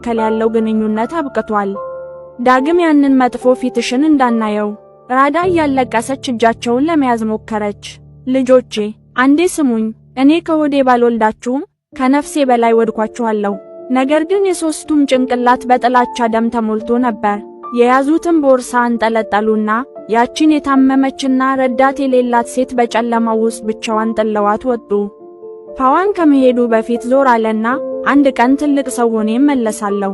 መካከል ያለው ግንኙነት አብቅቷል። ዳግም ያንን መጥፎ ፊትሽን እንዳናየው። ራዳ እያለቀሰች እጃቸውን ለመያዝ ሞከረች። ልጆቼ አንዴ ስሙኝ፣ እኔ ከሆዴ ባልወልዳችሁም ከነፍሴ በላይ ወድኳችኋለሁ። ነገር ግን የሦስቱም ጭንቅላት በጥላቻ ደም ተሞልቶ ነበር። የያዙትን ቦርሳ አንጠለጠሉና ያቺን የታመመችና ረዳት የሌላት ሴት በጨለማው ውስጥ ብቻዋን ጥለዋት ወጡ። ፓዋን ከመሄዱ በፊት ዞር አለና አንድ ቀን ትልቅ ሰው ሆኜ እመለሳለሁ፣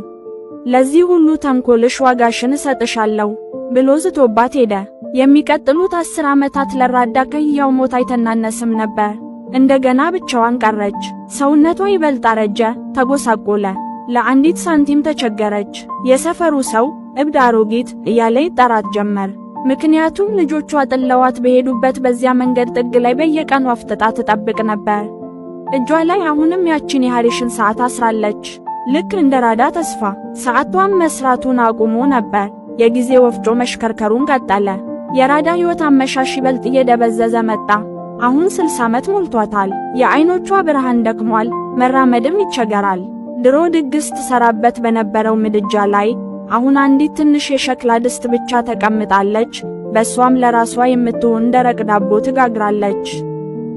ለዚህ ሁሉ ተንኮልሽ ዋጋሽን እሰጥሻለሁ ብሎ ዝቶባት ሄደ። የሚቀጥሉት 10 ዓመታት ለራዳ ከሕያው ሞት አይተናነስም ነበር። እንደገና ብቻዋን ቀረች። ሰውነቷ ይበልጥ አረጀ፣ ተጎሳቆለ። ለአንዲት ሳንቲም ተቸገረች። የሰፈሩ ሰው እብድ አሮጊት እያለ ይጠራት ጀመር። ምክንያቱም ልጆቿ ጥለዋት በሄዱበት በዚያ መንገድ ጥግ ላይ በየቀኑ አፍጥጣ ትጠብቅ ነበር። እጇ ላይ አሁንም ያችን የሐሪሽን ሰዓት አስራለች። ልክ እንደ ራዳ ተስፋ ሰዓቷን መስራቱን አቁሞ ነበር። የጊዜ ወፍጮ መሽከርከሩን ቀጠለ። የራዳ ሕይወት አመሻሽ ይበልጥ እየደበዘዘ መጣ። አሁን 60 ዓመት ሞልቷታል። የዓይኖቿ ብርሃን ደክሟል፣ መራመድም ይቸገራል። ድሮ ድግስ ትሰራበት በነበረው ምድጃ ላይ አሁን አንዲት ትንሽ የሸክላ ድስት ብቻ ተቀምጣለች። በሷም ለራሷ የምትሆን ደረቅ ዳቦ ትጋግራለች።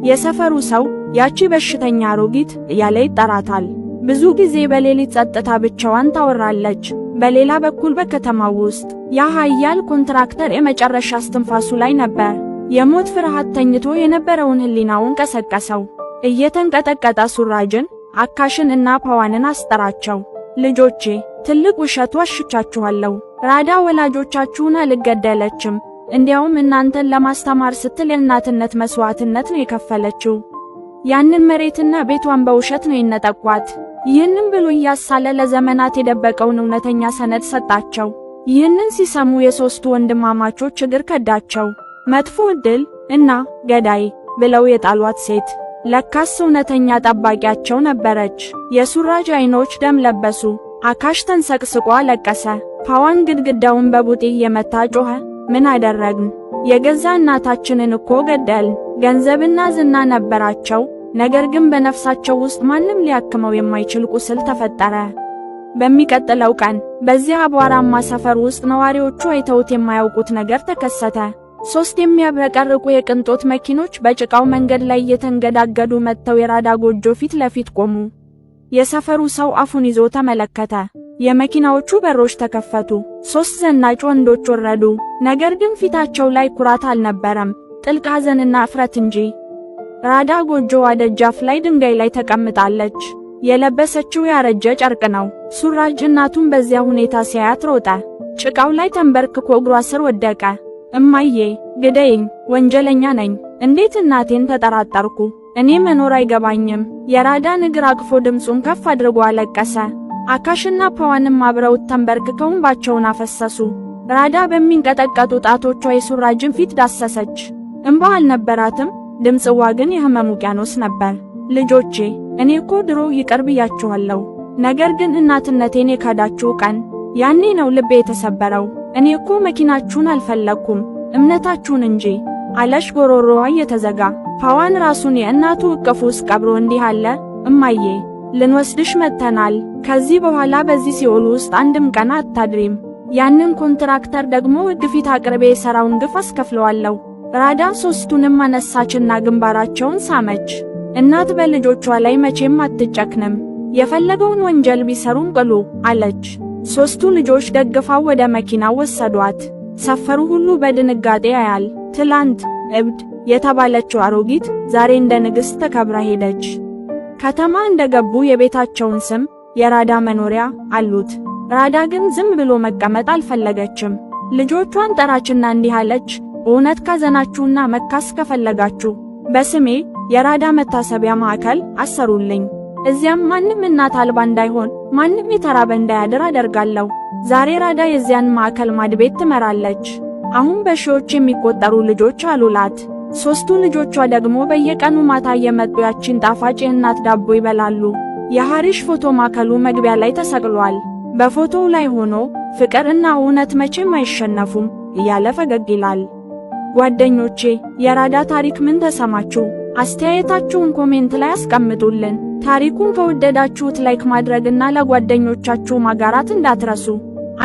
የሰፈሩ ሰው ያቺ በሽተኛ አሮጊት እያለ ይጠራታል። ብዙ ጊዜ በሌሊት ጸጥታ ብቻዋን ታወራለች። በሌላ በኩል በከተማው ውስጥ ያ ኃያል ኮንትራክተር የመጨረሻ እስትንፋሱ ላይ ነበር። የሞት ፍርሃት ተኝቶ የነበረውን ሕሊናውን ቀሰቀሰው። እየተንቀጠቀጠ ሱራጅን፣ አካሽን እና ፓዋንን አስጠራቸው። ልጆቼ፣ ትልቅ ውሸት ዋሽቻችኋለሁ። ራዳ ወላጆቻችሁን አልገደለችም። እንዲያውም እናንተን ለማስተማር ስትል የእናትነት መስዋዕትነት ነው የከፈለችው። ያንን መሬትና ቤቷን በውሸት ነው የነጠቋት። ይህንም ብሎ እያሳለ ለዘመናት የደበቀውን እውነተኛ ሰነድ ሰጣቸው። ይህንን ሲሰሙ የሦስቱ ወንድማማቾች እግር ከዳቸው። መጥፎ ዕድል እና ገዳይ ብለው የጣሏት ሴት ለካስ እውነተኛ ጠባቂያቸው ነበረች። የሱራጅ አይኖች ደም ለበሱ። አካሽ ተንሰቅስቆ አለቀሰ። ፓዋን ግድግዳውን በቡጢ እየመታ ጮኸ። ምን አደረግን? የገዛ እናታችንን እኮ ገደልን። ገንዘብና ዝና ነበራቸው፣ ነገር ግን በነፍሳቸው ውስጥ ማንም ሊያክመው የማይችል ቁስል ተፈጠረ። በሚቀጥለው ቀን በዚያ አቧራማ ሰፈር ውስጥ ነዋሪዎቹ አይተውት የማያውቁት ነገር ተከሰተ። ሦስት የሚያብረቀርቁ የቅንጦት መኪኖች በጭቃው መንገድ ላይ እየተንገዳገዱ መጥተው የራዳ ጎጆ ፊት ለፊት ቆሙ። የሰፈሩ ሰው አፉን ይዞ ተመለከተ። የመኪናዎቹ በሮች ተከፈቱ። ሦስት ዘናጭ ወንዶች ወረዱ። ነገር ግን ፊታቸው ላይ ኩራት አልነበረም፣ ጥልቅ ሐዘንና እፍረት እንጂ። ራዳ ጎጆዋ ደጃፍ ላይ ድንጋይ ላይ ተቀምጣለች። የለበሰችው ያረጀ ጨርቅ ነው። ሱራጅ እናቱን በዚያ ሁኔታ ሲያያት ሮጠ። ጭቃው ላይ ተንበርክኮ እግሯ ስር ወደቀ። እማዬ፣ ግደይኝ፣ ወንጀለኛ ነኝ። እንዴት እናቴን ተጠራጠርኩ? እኔ መኖር አይገባኝም። የራዳን እግር አቅፎ ድምፁን ከፍ አድርጎ አለቀሰ። አካሽና ፓዋንም አብረውት ተንበርክከው እንባቸውን አፈሰሱ። ራዳ በሚንቀጠቀጡ ጣቶቿ የሱራጅን ፊት ዳሰሰች። እንባ አልነበራትም፣ ድምፅዋ ግን የህመም ውቅያኖስ ነበር። ልጆቼ፣ እኔ እኮ ድሮ ይቅር ብያችኋለሁ። ነገር ግን እናትነቴን የካዳችሁ ቀን ያኔ ነው ልቤ የተሰበረው። እኔ እኮ መኪናችሁን አልፈለግኩም፣ እምነታችሁን እንጂ አለሽ ጎሮሮዋ እየተዘጋ። ፓዋን ራሱን የእናቱ እቅፍ ውስጥ ቀብሮ እንዲህ አለ፣ እማዬ፣ ልንወስድሽ መጥተናል። ከዚህ በኋላ በዚህ ሲኦል ውስጥ አንድም ቀን አታድሪም። ያንን ኮንትራክተር ደግሞ ሕግ ፊት አቅርቤ የሠራውን ግፍ አስከፍለዋለሁ። ራዳ ሦስቱንም አነሳችና ግንባራቸውን ሳመች። እናት በልጆቿ ላይ መቼም አትጨክንም፣ የፈለገውን ወንጀል ቢሰሩም ቅሉ አለች። ሦስቱ ልጆች ደግፋው ወደ መኪናው ወሰዷት። ሰፈሩ ሁሉ በድንጋጤ ያያል። ትላንት እብድ የተባለችው አሮጊት ዛሬ እንደ ንግሥት ተከብራ ሄደች። ከተማ እንደገቡ የቤታቸውን ስም የራዳ መኖሪያ አሉት። ራዳ ግን ዝም ብሎ መቀመጥ አልፈለገችም። ልጆቿን ጠራችና እንዲህ አለች፣ እውነት ካዘናችሁና መካስ ከፈለጋችሁ በስሜ የራዳ መታሰቢያ ማዕከል አሰሩልኝ። እዚያም ማንም እናት አልባ እንዳይሆን፣ ማንም የተራበ እንዳያድር አደርጋለሁ። ዛሬ ራዳ የዚያን ማዕከል ማድቤት ትመራለች። አሁን በሺዎች የሚቆጠሩ ልጆች አሉላት። ሦስቱ ልጆቿ ደግሞ በየቀኑ ማታ እየመጡ ያቺን ጣፋጭ የእናት ዳቦ ይበላሉ። የሐሪሽ ፎቶ ማዕከሉ መግቢያ ላይ ተሰቅሏል። በፎቶው ላይ ሆኖ ፍቅር እና እውነት መቼም አይሸነፉም እያለ ፈገግ ይላል። ጓደኞቼ፣ የራዳ ታሪክ ምን ተሰማችሁ? አስተያየታችሁን comment ላይ አስቀምጡልን። ታሪኩን ከወደዳችሁት like ማድረግና ለጓደኞቻችሁ ማጋራት እንዳትረሱ።